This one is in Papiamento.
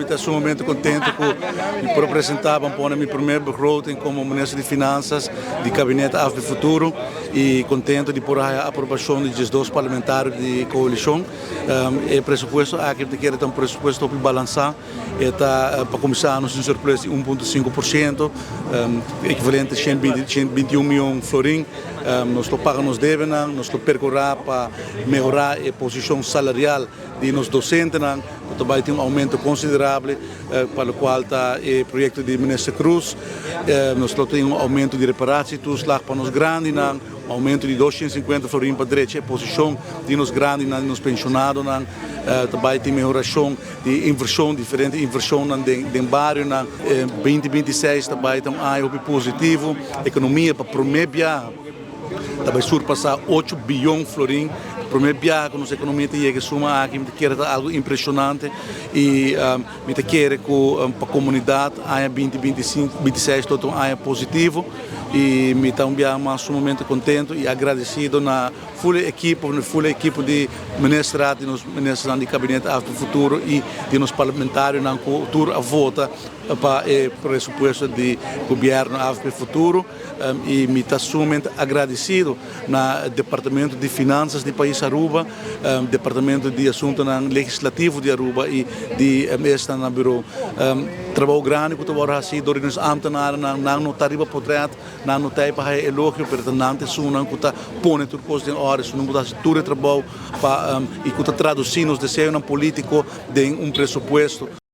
ta sumamente contento cu mi por presenta pa pone mi primer begroting como Minister di Finanzas di Kabinet AFP Futuro y contento di por haya aprobacion di 12 parlamentario di coalicion. E presupuesto aki mi ta kere ta un presupuesto hopi balansa. E ta pa cuminsa nos tin surplus di 1.5%, equivalente 121 miyon florin. Nos lo paga nos debenan, nos lo percura pa mehora e posicion salarial di nos docentenan, cu ta bay tin un aumento considerable pa locual ta e proyecto di Minister Croes. Nos lo tin un aumento di reparatietoeslag pa nos grandinan, un aumento di 250 florin pa drecha e posicion di nos grandinan, di nos pensionadonan. Ta bay tin mehoracion di inversion, diferente inversionnan den barionan. 2026 ta bay ta un aña hopi positivo. Economia pa prome biaha ta bay surpasa 8 biyon florin. Prome biaha cu nos economia ta yega e suma aki, mi ta kere ta algo impresionante y mi ta kere cu pa comunidad aña 2025, 26 ta un aña positivo y mi ta un biaha mas sumamente contento y agradecido na full equipo di ministerraad, di nos ministernan di Kabinet AFP Futuro y di nos parlamentarionan cu tur a vota pa e presupuesto di gobierno AFP Futuro, y mi ta sumamente agradecido na Departamento di Finanzas di Pais Aruba, Departamento di Asuntonan Legislativo di Aruba y di esta na bureau. Trabou grandi cu ta wordo haci door di nos ambtenarennan, nan no ta riba portret, nan no ta pa haya elogio, pero ta nan ta esunnan cu ta pone tur cos den orde, esunnan cu ta haci tur e trabou pa y cu ta traduci nos deseonan politico den un presupuesto.